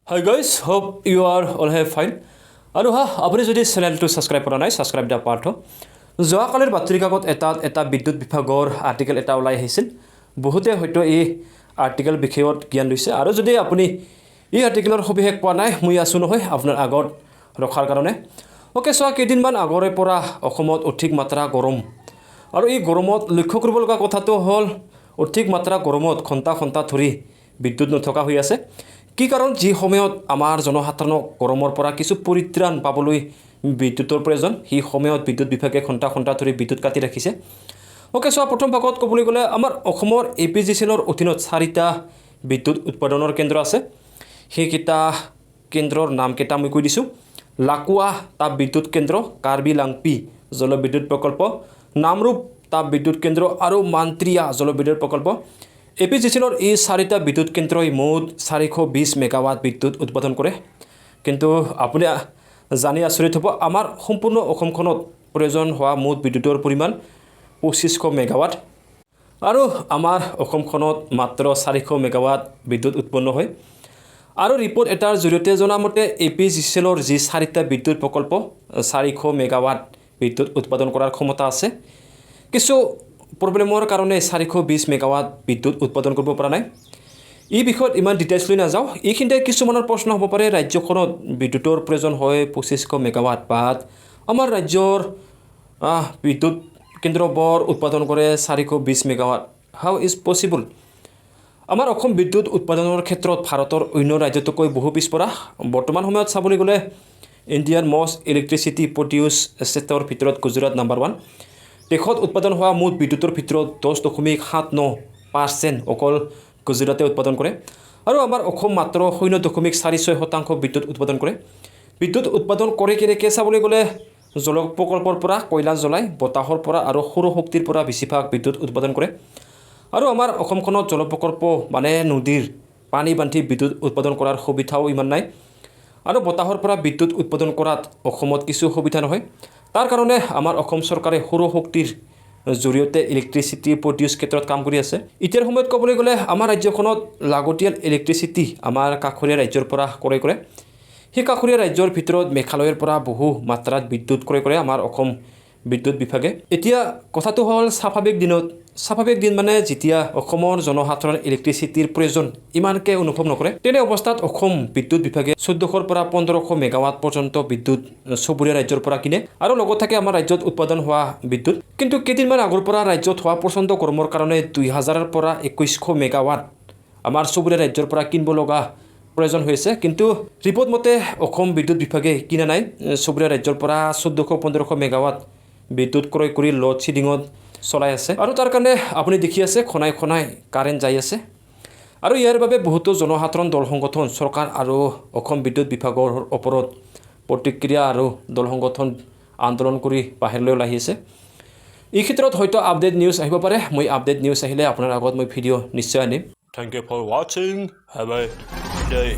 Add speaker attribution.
Speaker 1: Hi guys, hope you are all have fine. আৰু হা, আপুনি যদি চেনেলটো ছাবস্ক্ৰাইব কৰা নাই, ছাবস্ক্ৰাইব the Partha. যোৱাকালিৰ বাতৰি কাকত এটাত এটা বিদ্যুৎ বিভাগৰ আৰ্টিকেল এটা ওলাই আহিছিল। বহুতে হয়তো এই আৰ্টিকেল বিষয়ত জ্ঞান লৈছে। আৰু যদি আপুনি এই আৰ্টিকেলৰ সবিশেষ পোৱা নাই, মই আছোঁ নহয় আপোনাৰ আগত ৰখাৰ কাৰণে। অ'কে, চোৱা, কেইদিনমান আগৰে পৰা অসমত অধিক মাত্ৰা গৰম। আৰু এই গৰমত লক্ষ্য কৰিব লগা কথাটো হ'ল, অধিক মাত্ৰা গৰমত ঘণ্টা ঘণ্টা ধৰি বিদ্যুৎ নথকা হৈ আছে। কি কাৰণ? যি সময়ত আমাৰ জনসাধাৰণক গৰমৰ পৰা কিছু পৰিত্ৰাণ পাবলৈ বিদ্যুতৰ প্ৰয়োজন, সেই সময়ত বিদ্যুৎ বিভাগে ঘণ্টা ঘণ্টা ধৰি বিদ্যুৎ কাটি ৰাখিছে। অ'কে, চোৱা, প্ৰথম ভাগত ক'বলৈ গ'লে আমাৰ অসমৰ এপিজিচিএলৰ অধীনত চাৰিটা বিদ্যুৎ উৎপাদনৰ কেন্দ্ৰ আছে। সেইকেইটা কেন্দ্ৰৰ নামকেইটা মই কৈ দিছোঁ: লাকুৱা তাপ বিদ্যুৎ কেন্দ্ৰ, কাৰ্বি লাংপি জলবিদ্যুৎ প্ৰকল্প, নামৰূপ তাপ বিদ্যুৎ কেন্দ্ৰ আৰু মান্ত্ৰিয়া জলবিদ্যুৎ প্ৰকল্প। এপিজিচিএলৰ এই চাৰিটা বিদ্যুৎ কেন্দ্ৰই মুঠ 420 মেগাৱাট বিদ্যুৎ উৎপাদন কৰে। কিন্তু আপুনি জানি আচৰিত হ'ব, আমাৰ সম্পূৰ্ণ অসমখনত প্ৰয়োজন হোৱা মুঠ বিদ্যুতৰ পৰিমাণ 2500 মেগাৱাট আৰু আমাৰ অসমখনত মাত্ৰ 400 মেগাৱাট বিদ্যুৎ উৎপন্ন হয়। আৰু ৰিপৰ্ট এটাৰ জৰিয়তে জনামতে, এপিজিচিএলৰ যি চাৰিটা বিদ্যুৎ প্ৰকল্প, 400 মেগাৱাট বিদ্যুৎ উৎপাদন কৰাৰ ক্ষমতা আছে, কিছু প্ৰব্লেমৰ কাৰণে 420 মেগাৱাট বিদ্যুৎ উৎপাদন কৰিব পৰা নাই। এই বিষয়ত ইমান ডিটেইলছ লৈ নাযাওঁ। এইখিনিতে কিছুমানৰ প্ৰশ্ন হ'ব পাৰে, ৰাজ্যখনত বিদ্যুতৰ প্ৰয়োজন হয় 2500 মেগাৱাট, বাট আমাৰ ৰাজ্যৰ বিদ্যুৎ কেন্দ্ৰবোৰ উৎপাদন কৰে 420 megawatt. How is possible? আমাৰ অসম বিদ্যুৎ উৎপাদনৰ ক্ষেত্ৰত ভাৰতৰ অন্য ৰাজ্যতকৈ বহু পিছপৰা। বৰ্তমান সময়ত চাবলৈ গ'লে ইণ্ডিয়াৰ মষ্ট ইলেক্ট্ৰিচিটি প্ৰডিউচ ষ্টেটৰ ভিতৰত গুজৰাট নাম্বাৰ ওৱান। দেশত উৎপাদন হোৱা মুঠ বিদ্যুতৰ ভিতৰত 10.79% অকল গুজৰাটে উৎপাদন কৰে আৰু আমাৰ অসম মাত্ৰ 0.46% বিদ্যুৎ উৎপাদন কৰে। বিদ্যুৎ উৎপাদন কৰে কেনেকৈ চাবলৈ গ'লে জল প্ৰকল্পৰ পৰা কয়লা জ্বলাই, বতাহৰ পৰা আৰু সৌৰশক্তিৰ পৰা বেছিভাগ বিদ্যুৎ উৎপাদন কৰে। আৰু আমাৰ অসমখনত জলপ্ৰকল্প মানে নদীৰ পানী বান্ধি বিদ্যুৎ উৎপাদন কৰাৰ সুবিধাও ইমান নাই আৰু বতাহৰ পৰা বিদ্যুৎ উৎপাদন কৰাত অসমত কিছু সুবিধা নহয়। তাৰ কাৰণে আমাৰ অসম চৰকাৰে সৌৰশক্তিৰ জৰিয়তে ইলেক্ট্ৰিচিটি প্ৰডিউচ ক্ষেত্ৰত কাম কৰি আছে। এতিয়াৰ সময়ত ক'বলৈ গ'লে আমাৰ ৰাজ্যখনত লাগতিয়াল ইলেক্ট্ৰিচিটি আমাৰ কাষৰীয়া ৰাজ্যৰ পৰা ক্ৰয় কৰে। সেই কাষৰীয়া ৰাজ্যৰ ভিতৰত মেঘালয়ৰ পৰা বহু মাত্ৰাত বিদ্যুৎ ক্ৰয় কৰে আমাৰ অসম বিদ্যুৎ বিভাগে। এতিয়া কথাটো হ'ল, স্বাভাৱিক দিনত, স্বাভাৱিক দিন মানে যেতিয়া অসমৰ জনসাধাৰণ ইলেক্ট্ৰিচিটিৰ প্ৰয়োজন ইমানকৈ অনুভৱ নকৰে, তেনে অৱস্থাত অসম বিদ্যুৎ বিভাগে 1400ৰ পৰা 1500 মেগাৱাট পৰ্যন্ত বিদ্যুৎ চুবুৰীয়া ৰাজ্যৰ পৰা কিনে আৰু লগত থাকে আমাৰ ৰাজ্যত উৎপাদন হোৱা বিদ্যুৎ। কিন্তু কেইদিনমান আগৰ পৰা ৰাজ্যত হোৱা প্ৰচণ্ড গৰমৰ কাৰণে 2000ৰ পৰা 2100 মেগাৱাট আমাৰ চুবুৰীয়া ৰাজ্যৰ পৰা কিনিব লগা প্ৰয়োজন হৈছে। কিন্তু ৰিপৰ্ট মতে অসম বিদ্যুৎ বিভাগে কিনা নাই। চুবুৰীয়া ৰাজ্যৰ পৰা 1400 1500 মেগাৱাট বিদ্যুৎ ক্ৰয় কৰি লোড শ্বেডিঙত চলাই আছে আৰু তাৰ কাৰণে আপুনি দেখি আছে, খনাই খনাই কাৰেণ্ট যাই আছে। আৰু ইয়াৰ বাবে বহুতো জনসাধাৰণ, দল সংগঠন চৰকাৰ আৰু অসম বিদ্যুৎ বিভাগৰ ওপৰত প্ৰতিক্ৰিয়া আৰু দল সংগঠন আন্দোলন কৰি বাহিৰলৈ ওলাই আহিছে। এই ক্ষেত্ৰত হয়তো আপডেট নিউজ আহিব পাৰে। মই আপডেট নিউজ আহিলে আপোনাৰ আগত মই ভিডিঅ' নিশ্চয় আনিম।
Speaker 2: Thank you for watching. Have a day.